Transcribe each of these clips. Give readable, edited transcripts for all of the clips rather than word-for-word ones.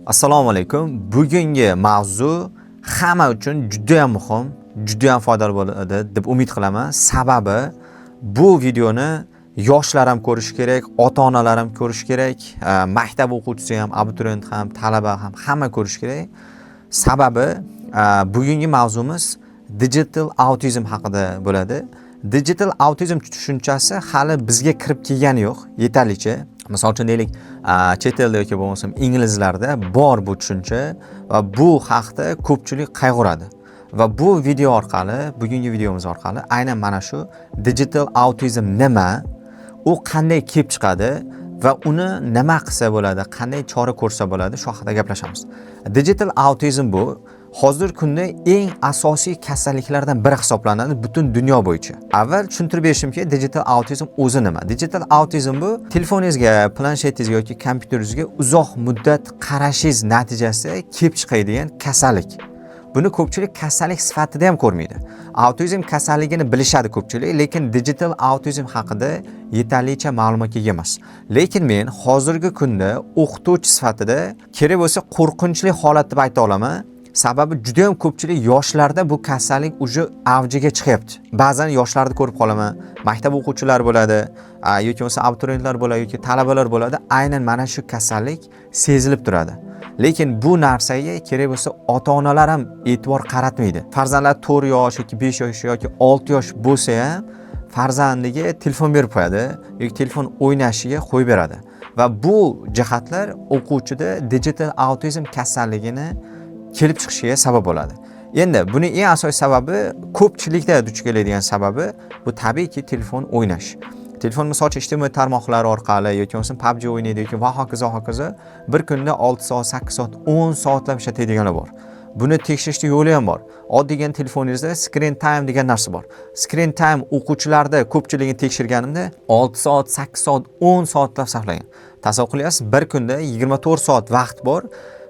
Assalomu alaykum. Bugungi mavzu hamma uchun juda ham muhim, juda ham foydali bo'ladi deb umid qilaman. Sababi bu videoni yoshlar ham ko'rishi kerak, ota-onalar ham ko'rishi kerak, maktab o'quvchisi ham, abituriyent ham, talaba ham, hamma ko'rishi kerak. Sababi bugungi mavzumiz digital autizm haqida bo'ladi. Digital autizm tushunchasi hali bizga kirib kelgani yo'q yetarlicha. Misol uchun deylik, chet elda yoki bo'lmasam inglizlarda bor bu tushuncha va bu haqda ko'pchilik qayg'uradi. Va bu video orqali, bugungi videomiz orqali aynan mana shu digital autizm nima, u qanday kelib chiqadi va uni nima qilsa bo'ladi, qanday chora ko'rsa bo'ladi, shu haqida gaplashamiz. Digital autizm bu hozirgi kunda eng asosiy kasalliklardan biri hisoblanadi butun dunyo bo'yicha. Avval tushuntirib berishim kerak, digital autizm o'zi nima? Digital autizm bu telefoningizga, planshetingizga yoki kompyuteringizga uzoq muddat qarashingiz natijasida kelib chiqadigan kasallik. Buni ko'pchilik kasallik sifatida ham ko'rmaydi. Autizm kasalligini bilishadi ko'pchilik, lekin digital autizm haqida yetarlicha ma'lumotga ega emas. Lekin men hozirgi kunda o'qituvchi sifatida kerak bo'lsa qo'rqinchli holat deb ayta olaman. Sababi juda ham ko'pchilik yoshlarda bu kasallik уже avjiga chiqyapti. Ba'zan yoshlarni ko'rib qolaman, maktab o'quvchilari bo'ladi, yoki bo'lmasa abituriyentlar bo'ladi yoki talabalar bo'ladi. Aynan mana shu kasallik sezilib turadi. Lekin bu narsaga kerak bo'lsa ota-onalar ham e'tibor qaratmaydi. Farzandlar 4 yosh yoki 5 yosh yoki 6 yosh bo'lsa ham farzandiga telefon berib qo'yadi yoki telefon o'ynashiga qo'yib beradi. Va bu jihatlar o'quvchida digital autizm kasalligini kelib chiqishiga sabab bo'ladi. Endi buni eng asosiy sababi, ko'pchilikda duch keladigan sababi bu tabiiyki telefon o'ynash. Telefon, misol uchun, ijtimoiy tarmoqlar orqali yoki bo'lmasa PUBG o'ynaydi yoki va hokazo, hokazo, bir kunda 6 soat, 8 soat, 10 soatlab ishlatadiganlar bor. Buni tekshirishni yo'li ham bor. Oddiygina telefoningizda screen time degan narsa bor. Screen time o'quvchilarda ko'pchiligini tekshirganimda 6 soat, 8 soat, 10 soatlab saqlagan. Tasavvur qilyapsiz, bir kunda 24 soat vaqt bor.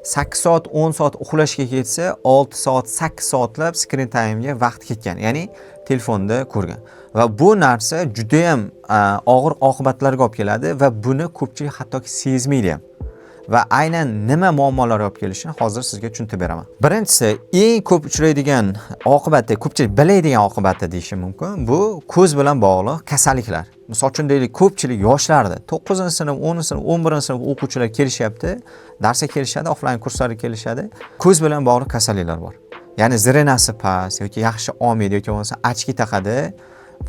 8 soat, 10 soat uxlashga ketsa, 6 soat, 8 soatlab screen time'ga vaqt ketgan. Ya'ni telefonda ko'rgan. Va bu narsa juda ham og'ir oqibatlarga olib keladi va buni ko'pchilik hattoki sezmaydi ham. Va aynan nima muammolar olib kelishini hozir sizga tushuntirib beraman. Birinchisi, eng ko'p uchraydigan oqibati, ko'pchilik biladigan oqibati deyishim mumkin, bu ko'z bilan bog'liq kasalliklar. Misol uchun deylik, ko'pchilik yoshlarda 9-sinf, 10-sinf, 11-sinf o'quvchilar kelishyapti, darsga kelishadi, offlayn kurslarga kelishadi. Ko'z bilan bog'liq kasalliklar bor. Ya'ni зрения si past yoki yaxshi olmaydi yoki bo'lmasa очки taqadi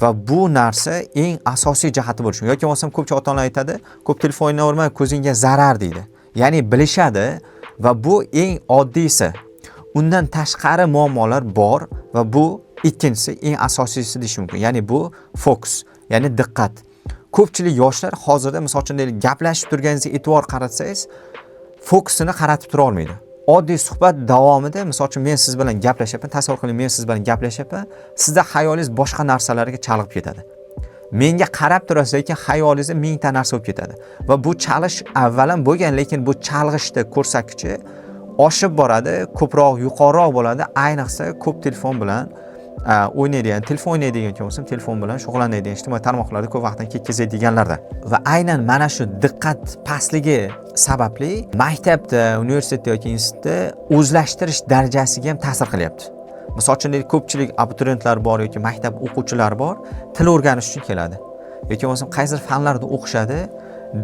va bu narsa eng asosiy jihati bo'lishi mumkin. Yoki bo'lmasam ko'pchilik ota-onalar aytadi, ko'p telefon o'ynayverma, ko'zingga zarar deydi. Ya'ni bilishadi va bu eng oddiysi. Undan tashqari muammolar bor va bu ikkinchisi, eng asosiysi deyish mumkin. Ya'ni bu fokus, ya'ni diqqat. Ko'pchilik yoshlar hozirda, misol uchun deylik, gaplashib turganingizga e'tibor qaratsangiz, fokusini qaratib tura olmaydi. Oddiy suhbat davomida, misol uchun, men siz bilan gaplashyapman, tasavvur qiling, men siz bilan gaplashyapman, sizda xayolingiz boshqa narsalarga chalg'ib ketadi. Menga qarab turasiz, lekin xayolingizda mingta narsa bo'lib ketadi. Va bu chalish avval ham bo'lgan, lekin bu chalg'ishni ko'rsatkichi oshib boradi, ko'proq yuqoriroq bo'ladi, ayniqsa ko'p telefon bilan o'ynaydigan, telefon o'ynaydigan bo'lsam, telefon bilan shug'ullanadigan, ijtimoiy tarmoqlarda ko'p vaqtni ketkazadiganlarda. Va aynan mana shu diqqat pastligi sababli maktabda, universitetda yoki institutda o'zlashtirish darajasiga ham ta'sir qilyapti. Misol uchun, ko'pchilik abituriyentlar bor yoki maktab o'quvchilari bor, til o'rganish uchun keladi. Yoki bo'lmasam qaysidir fanlarda o'qishadi,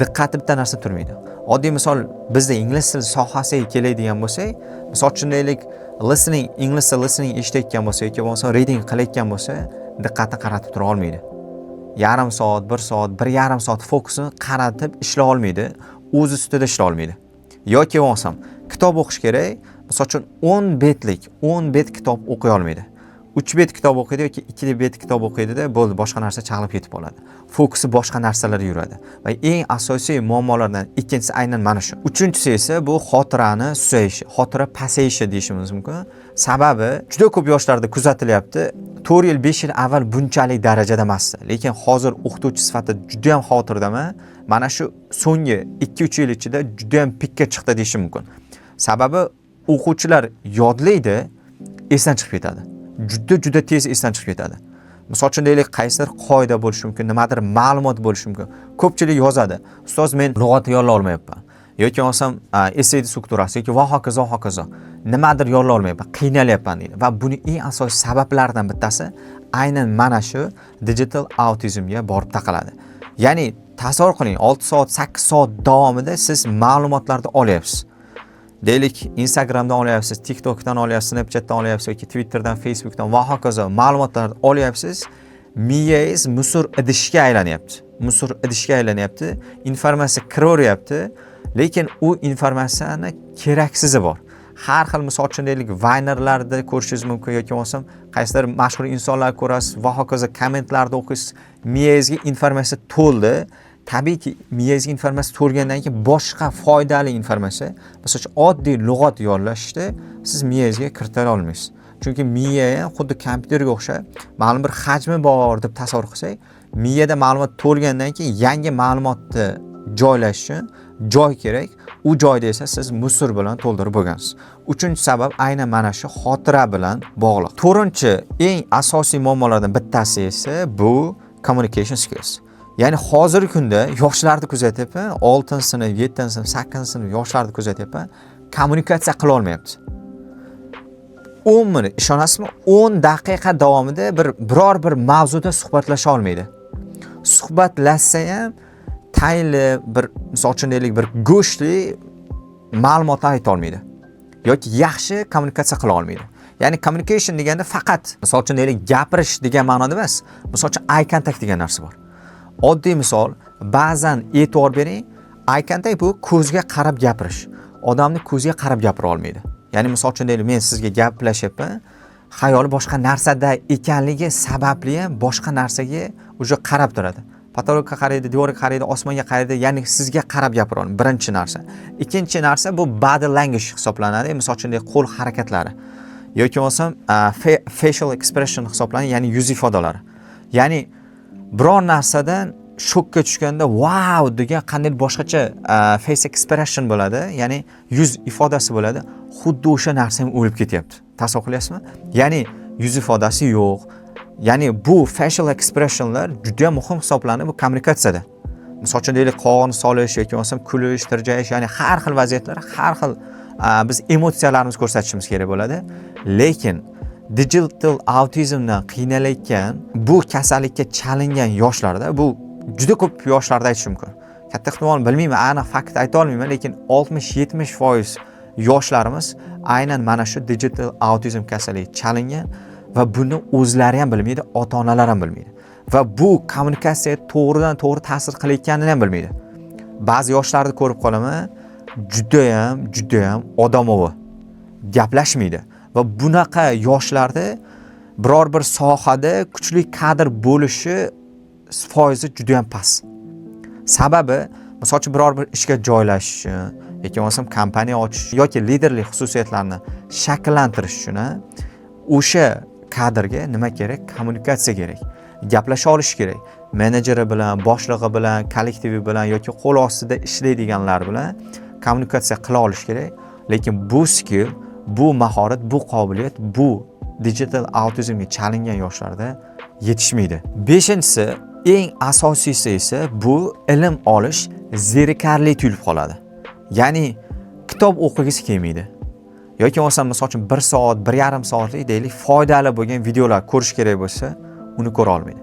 diqqati bitta narsa turmaydi. Oddiy misol, bizda ingliz tili sohasiga keladigan bo'lsak, misol uchun deylik, listening, ingliz tili listening eshitayotgan bo'lsa yoki bo'lmasa reading qilayotgan bo'lsa, diqqatni qaratib tura olmaydi. Yarim soat, bir soat, 1,5 soat fokusini qaratib ishlay olmaydi, o'z ustida ishlay olmaydi. Yoki bo'lmasam kitob o'qish kerak, misol uchun 10 betlik, 10 bet kitob o'qiy olmaydi. 3 bet kitob o'qiydi yoki 2 bet kitob o'qiydida bo'ldi, boshqa narsa chalg'ib ketib qoladi. Fokusi boshqa narsalarga yuradi. Va eng asosiy muammolardan ikkinchisi aynan mana shu. Uchinchisi esa bu xotirani susayishi, xotira pasayishi deyishimiz mumkin. Sababi juda ko'p yoshlarda kuzatilyapti. 4 yil, 5 yil avval bunchalik darajada emasdi. Lekin hozir o'qituvchi sifatida juda ham xotirdaman. Mana shu so'nggi 2-3 yil ichida juda ham pikka chiqdi deyishim mumkin. Sababi o'quvchilar yodlaydi, esdan chiqib ketadi. Juda juda tez esdan chiqib ketadi. Misol uchun deylik, qaysidir qoida bo'lishi mumkin, nimadir ma'lumot bo'lishi mumkin. Ko'pchilik yozadi: "Ustoz, men lug'at yodlay olmayapman." Yoki bo'lmasam essayni strukturasi yoki va hokazo, hokazo, nimadir yodlay olmayapman, qiynalyapman deydi. Va buni eng asosiy sabablaridan bittasi aynan mana shu digital autizmga borib taqaladi. Ya'ni tasavvur qiling, 6 soat, 8 soat davomida siz ma'lumotlarni olyapsiz. Deylik, Instagramdan olyapsiz, TikTokdan olyapsiz, Snapchatdan olyapsiz yoki Twitterdan, Facebookdan va hokazo ma'lumotlarni olyapsiz. Miyangiz musor idishga aylanyapti, musor idishga aylanyapti. Informatsiya kiraveryapti, lekin u informatsiyani keraksizi bor. Har xil, misol uchun, deylik, vaynerlarni ko'rishingiz mumkin yoki bo'lmasam qaysidir mashhur insonlar ko'rasiz va hokazo, kommentlarni o'qiysiz. Miyangizga informatsiya to'ldi. Tabiiyki, miyangizga informatsiya to'lgandan keyin boshqa foydali informatsiya, misol uchun, oddiy lug'at yodlashni siz miyangizga kirita olmaysiz. Chunki miya ham xuddi kompyuterga o'xshab ma'lum bir hajmi bor deb tasavvur qilsak, miyada ma'lumot to'lgandan keyin yangi ma'lumotni joylash uchun joy kerak. U joyda esa siz musor bilan to'ldirib bo'lgansiz. Uchinchi sabab aynan mana shu xotira bilan bog'liq. To'rtinchi, eng asosiy muammolardan bittasi esa bu communication skills. Ya'ni hozirgi kunda yoshlarni kuzatyapman, oltinchi sinf, yettinchi sinf, sakkizinchi sinf yoshlarni kuzatyapman, kommunikatsiya qila olmayapti. 10 minut, ishonasizmi, 10 daqiqa davomida biror bir mavzuda suhbatlasha olmaydi. Suhbatlashsa ham tayinli bir, misol uchun, deylik, bir go'shtli ma'lumotlar ayta olmaydi yoki yaxshi kommunikatsiya qila olmaydi. Ya'ni communication deganda faqat, misol uchun, deylik, gapirish degan ma'noda emas. Misol uchun, eye contact degan narsa bor. Oddiy misol, ba'zan e'tibor bering, eye contact bu ko'zga qarab gapirish. Odamni ko'ziga qarab gapira olmaydi. Ya'ni, misol uchun, deylik, men sizga gaplashyapman, xayoli boshqa narsada ekanligi sababli ham boshqa narsaga уже qarab turadi, потолок ka qaraydi, devorga qaraydi, osmonga qaraydi. Ya'ni sizga qarab gapira olmaydi, birinchi narsa. Ikkinchi narsa bu body language hisoblanadi. Misol uchun, qo'l harakatlari yoki bo'lmasam facial expression hisoblanadi, ya'ni yuz ifodalari. Ya'ni biror narsadan shokka tushganda "Vau" degan qandaydir boshqacha face expression bo'ladi, ya'ni yuz ifodasi bo'ladi. Xuddi o'sha narsa ham o'lib ketyapti, tasavvur qilyapsizmi? Ya'ni yuz ifodasi yo'q. Ya'ni bu facial expressionlar juda muhim hisoblanadi bu kommunikatsiyada. Misol uchun, deylik, qovog'ini solish yoki bo'lmasam kulish, tirjayish, ya'ni har xil vaziyatlar, har xil biz emotsiyalarimizni ko'rsatishimiz kerak bo'ladi. Lekin digital autizmdan qiynalayotgan, bu kasallikka chalingan yoshlarda, bu juda ko'p yoshlarda aytish mumkin, katta ehtimol, bilmayman, aniq fakt ayta olmayman, lekin 60-70% yoshlarimiz aynan mana shu digital autizm kasalligi chalingan va buni o'zlari ham bilmaydi, ota onalar ham bilmaydi va bu kommunikatsiyaga to'g'ridan to'g'ri ta'sir qilayotganini ham bilmaydi. Ba'zi yoshlarni ko'rib qolaman, judayam, judayam odamovi, gaplashmaydi va bunaqa yoshlarda biror bir sohada kuchli kadr bo'lishi foizi judayam past. Sababi, misol uchun, biror bir ishga joylashish uchun yoki bo'lmasam kompaniya ochish yoki liderlik xususiyatlarini shakllantirish uchun o'sha kadrga nima kerak? Kommunikatsiya kerak, gaplasha olish kerak menejeri bilan, boshlig'i bilan, kollektivi bilan yoki qo'l ostida ishlaydiganlar bilan kommunikatsiya qila olish kerak. Lekin bu skill, bu mahorat, bu qobiliyat bu digital autizmga chalingan yoshlarda yetishmaydi. Beshinchisi, eng asosiysi esa bu ilm olish zerikarli tuyulib qoladi. Ya'ni kitob o'qigisi kelmaydi yoki bo'lmasam, misol uchun, 1 soat, 1,5 soatlik, deylik, foydali bo'lgan videolar ko'rish kerak bo'lsa, uni ko'ra olmaydi.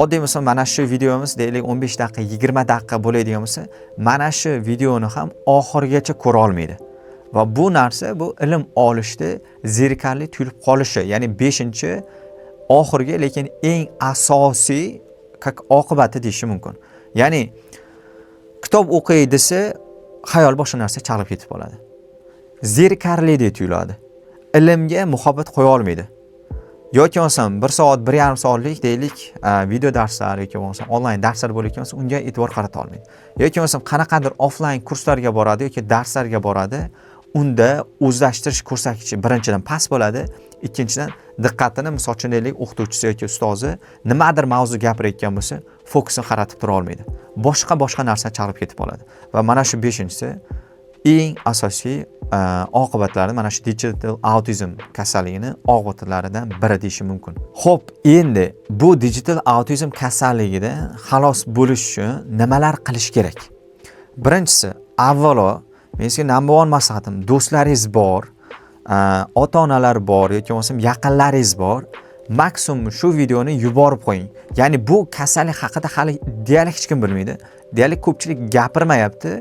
Oddiy misol, mana shu videomiz, deylik, 15 daqiqa, 20 daqiqa bo'ladigan bo'lsa, mana shu videoni ham oxirigacha ko'ra olmaydi. Va bu narsa bu ilm olishda zerikarli tuyulib qolishi, ya'ni beshinchi, oxirgi, lekin eng asosiy как oqibati deyishi mumkin. Ya'ni kitob o'qiy desa, xayol boshqa narsa chalg'ib ketib qoladi, zerikarlidek tuyuladi, ilmga muhabbat qo'ya olmaydi yoki bo'lmasam 1 soat, 1,5 soatlik, deylik, video darslar yoki bo'lmasam onlayn darslar bo'layotgan bo'lsa, unga e'tibor qarata olmaydi yoki bo'lmasam qanaqadir offlayn kurslarga boradi yoki darslarga boradi, unda o'zlashtirish ko'rsatkichi birinchidan past bo'ladi, ikkinchidan diqqatini, misol uchun, deylik, o'qituvchisi yoki ustozi nimadir mavzu gapirayotgan bo'lsa, fokusini qaratib tura olmaydi, boshqa boshqa narsa chalg'ib ketib qoladi. Va mana shu beshinchisi eng asosiy oqibatlari, mana shu digital autizm kasalligini oqibatlaridan biri deyishim mumkin. Xo'p, endi bu digital autizm kasalligidan xalos bo'lish uchun nimalar qilish kerak? Birinchisi, avvalo Men sizga number one maslahatim: do'stlaringiz bor, ota onalar bor yoki bo'lmasam yaqinlaringiz bor, maksimum shu videoni yuborib qo'ying. Ya'ni bu kasallik haqida hali deyarli hech kim bilmaydi, deyarli ko'pchilik gapirmayapti,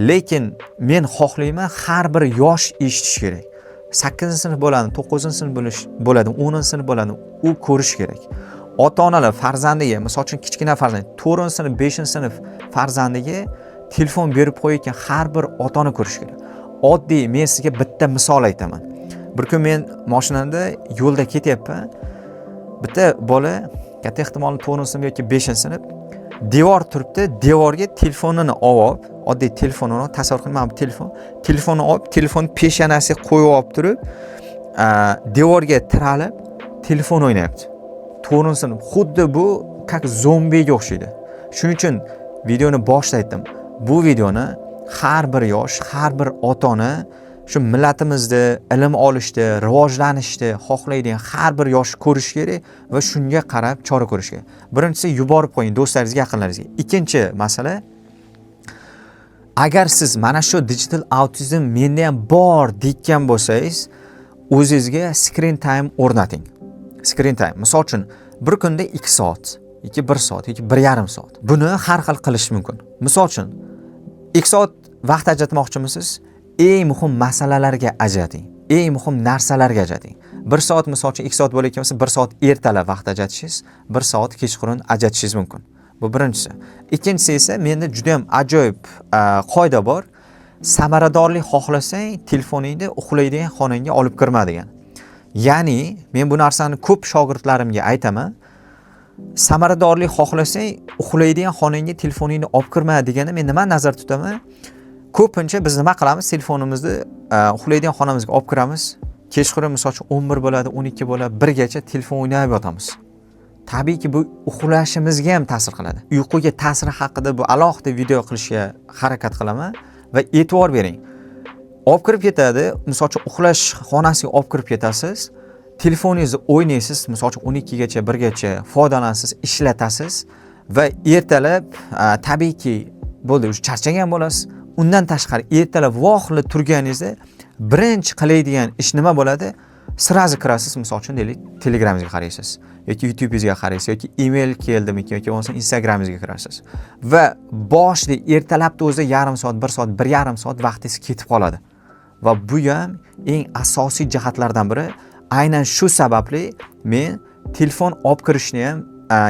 lekin men xohlayman, har bir yosh eshitishi kerak. 8-sinf bo'ladi, 9-sinf bo'ladi, 10-sinf bo'ladi, u ko'rishi kerak. Ota onalar farzandiga, misol uchun, kichkina farzand, 4-sinf, 5-sinf farzandiga telefon berib qo'yayotgan har bir ota ona ko'rishi kerak. Oddiy men sizga bitta misol aytaman. Bir kun men mashinada yo'lda ketyapman. Bitta bola, katta ehtimol 4-sinf yoki 5-sinf, devor turibdi, devorga telefonini olib, oddiy telefonini, tasavvur qiling, mana bu telefon, telefonni olib, telefonni peshonasiga qo'yib olib turib, devorga tiralib telefon o'ynayapti. 4-sinf. Xuddi bu как zombiga o'xshaydi. Shuning uchun videoni boshida aytdim, bu videoni har bir yosh, har bir ota ona, shu millatimizda ilm olishni, rivojlanishni xohlaydigan har bir yosh ko'rishi kerak va shunga qarab chora ko'rish kerak. Birinchisi, yuborib qo'ying do'stlaringizga, yaqinlaringizga. Ikkinchi masala, agar siz mana shu digital autizm menda ham bor deyotgan bo'lsangiz, o'zingizga screen time o'rnating. Screen time, misol uchun, bir kunda 2 soat yoki 1 soat yoki 1,5 soat. Buni har xil qilish mumkin. Misol uchun, 2 soat vaqt ajratmoqchimisiz, eng muhim masalalarga ajrating, eng muhim narsalarga ajrating. 1 soat, misol uchun, 2 soat bo'layotgan bo'lsa, 1 soat ertalab vaqt ajratishingiz, 1 soat kechqurun ajratishingiz mumkin. Bu birinchisi. Ikkinchisi esa, menda juda yam ajoyib qoida bor: samaradorlik xohlasang, telefoningni uxlaydigan xonangga olib kirma degan. Ya'ni men bu narsani ko'p shogirdlarimga aytaman. Samaradorlik xohlasang, uxlaydigan xonangga telefoningni olib kirma deganda men nimani nazarda tutaman? Ko'pincha biz nima qilamiz? Telefonimizni uxlaydigan xonamizga olib kiramiz. Kechqurun, misol uchun, 11 bo'ladi, 12 bo'ladi, 1gacha telefon o'ynab yotamiz. Tabiiyki, bu uxlashimizga ham ta'sir qiladi. Uyquga ta'siri haqida bu alohida video qilishga harakat qilaman va e'tibor bering, olib kirib ketadi. Misol uchun, uxlash xonasiga olib kirib ketasiz, telefoningizni o'ynaysiz, misol uchun, 12gacha, 1gacha foydalanasiz, ishlatasiz va ertalab tabiiyki, bo'ldi, уже charchagan bo'lasiz. Undan tashqari, ertalab vohli turganingizda birinchi qiladigan ish nima bo'ladi? Сразу kirasiz, misol uchun, deylik, Telegramingizga qaraysiz yoki YouTubengizga qaraysiz yoki email keldimikin yoki bo'lmasa Instagramingizga kirasiz va boshida, ertalabni o'zida yarim soat, 1 soat, 1,5 soat vaqtingiz ketib qoladi. Va bu ham eng asosiy jihatlardan biri. Aynan shu sababli men telefon olib kirishni ham,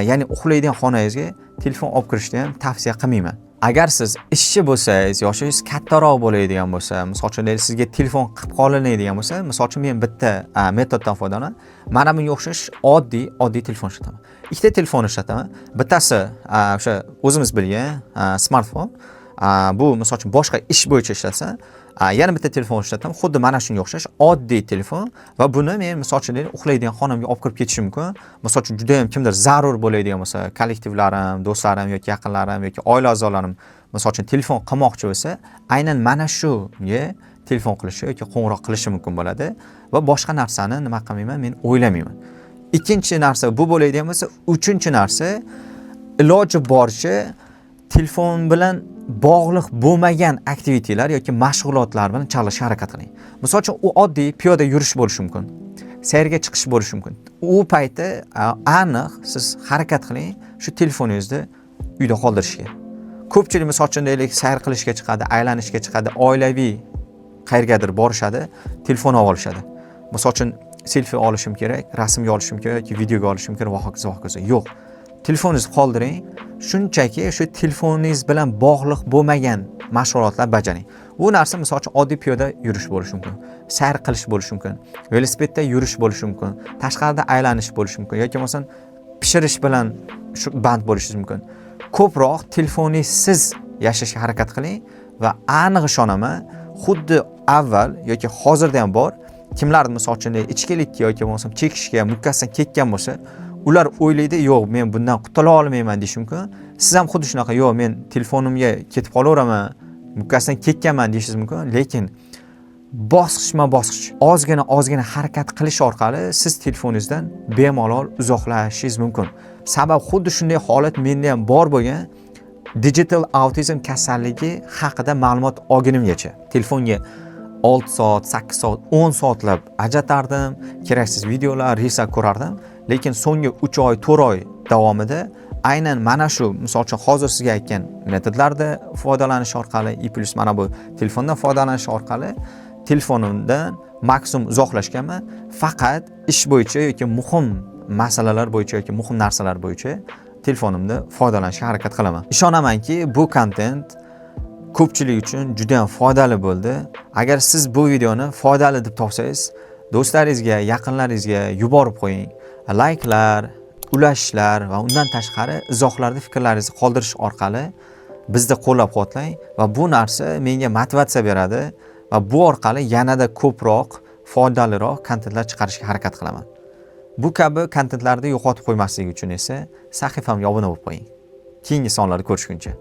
ya'ni uxlaydigan xonangizga telefon olib kirishni ham tavsiya qilmayman. Agar siz ishchi bo'lsangiz, yoshingiz kattaroq bo'ladigan bo'lsa, misol uchun, deylik, sizga telefon qilib qolinadigan bo'lsa, misol uchun, men bitta metoddan foydalanaman. Mana bunga o'xshash oddiy oddiy telefon ishlataman. Ikkita telefon ishlataman. Bittasi o'sha o'zimiz bilgan smartfon. Bu, misol uchun, boshqa ish bo'yicha ishlatsa, yana bitta telefon ishlataman, xuddi mana shunga o'xshash oddiy telefon. Va buni men, misol uchun, deylik, uxlaydigan xonamga olib kirib ketishim mumkin. Misol uchun, judayam kimdir zarur bo'ladigan bo'lsa, kollektivlarim, do'stlarim yoki yaqinlarim yoki oila a'zolarim, misol uchun, telefon qilmoqchi bo'lsa, aynan mana shunga telefon qilishi yoki qo'ng'iroq qilishi mumkin bo'ladi va boshqa narsani nima qilmayman, men o'ylamayman. Ikkinchi narsa bu bo'ladigan bo'lsa, uchinchi narsa, iloji boricha telefon bilan bog'liq bo'lmagan activitylar yoki mashg'ulotlar bilan chalg'ishga harakat qiling. Misol uchun, u oddiy piyoda yurish bo'lishi mumkin, sayrga chiqish bo'lishi mumkin. U payti aniq siz harakat qiling shu telefoningizni uyda qoldirishga. Ko'pchilik, misol uchun, deylik, sayr qilishga chiqadi, aylanishga chiqadi, oilaviy qayergadir borishadi, telefon olib olishadi. Misol uchun, selfi olishim kerak, rasmga olishim kerak yoki videoga olishim kerak va hokazo, va hokazo. Yo'q, telefoningizni qoldiring, shunchaki shu telefoningiz bilan bog'liq bo'lmagan mashg'ulotlar bajaring. Bu narsa, misol uchun, oddiy piyoda yurish bo'lishi mumkin, sayr qilish bo'lishi mumkin, velosipedda yurish bo'lishi mumkin, tashqarida aylanish bo'lishi mumkin yoki bo'lmasam pishirish bilan shu band bo'lishingiz mumkin. Ko'proq telefoningizsiz yashashga harakat qiling va aniq ishonaman, xuddi avval yoki hozirda ham bor, kimlar, misol uchun, ichkilikka yoki bo'lmasam chekishga mukkasidan ketgan bo'lsa, ular o'ylaydi: "Yo'q, men bundan qutula olmayman", deyishi mumkin. Siz ham xuddi shunaqa: "Yo'q, men telefonimga ketib qolaveraman, mukkasidan ketganman", deyishingiz mumkin. Lekin bosqichma bosqich, ozgina ozgina harakat qilish orqali siz telefoningizdan bemalol uzoqlashishingiz mumkin. Sabab, xuddi shunday holat menda ham bor bo'lgan. Digital autizm kasalligi haqida ma'lumot olgunimgacha telefonga 6 soat, 8 soat, 10 soatlab ajratardim, keraksiz videolar, reelslar ko'rardim. Lekin so'nggi 3 oy, 4 oy davomida aynan mana shu, misol uchun, hozir sizga aytgan metodlarda foydalanish orqali и плюс mana bu telefondan foydalanish orqali telefonimdan maksimum uzoqlashganman. Faqat ish bo'yicha yoki muhim masalalar bo'yicha yoki muhim narsalar bo'yicha telefonimda foydalanishga harakat qilaman. Ishonamanki, bu kontent ko'pchilik uchun juda ham foydali bo'ldi. Agar siz bu videoni foydali deb topsangiz, do'stlaringizga, yaqinlaringizga yuborib qo'ying. Layklar, ulashishlar va undan tashqari izohlarda fikrlaringizni qoldirish orqali bizni qo'llab-quvvatlang va bu narsa menga motivatsiya beradi va bu orqali yanada ko'proq foydaliroq kontentlar chiqarishga harakat qilaman. Bu kabi kontentlarni yo'qotib qo'ymaslik uchun esa sahifamga obuna bo'lib qo'ying. Keyingi sonlarda ko'rishguncha.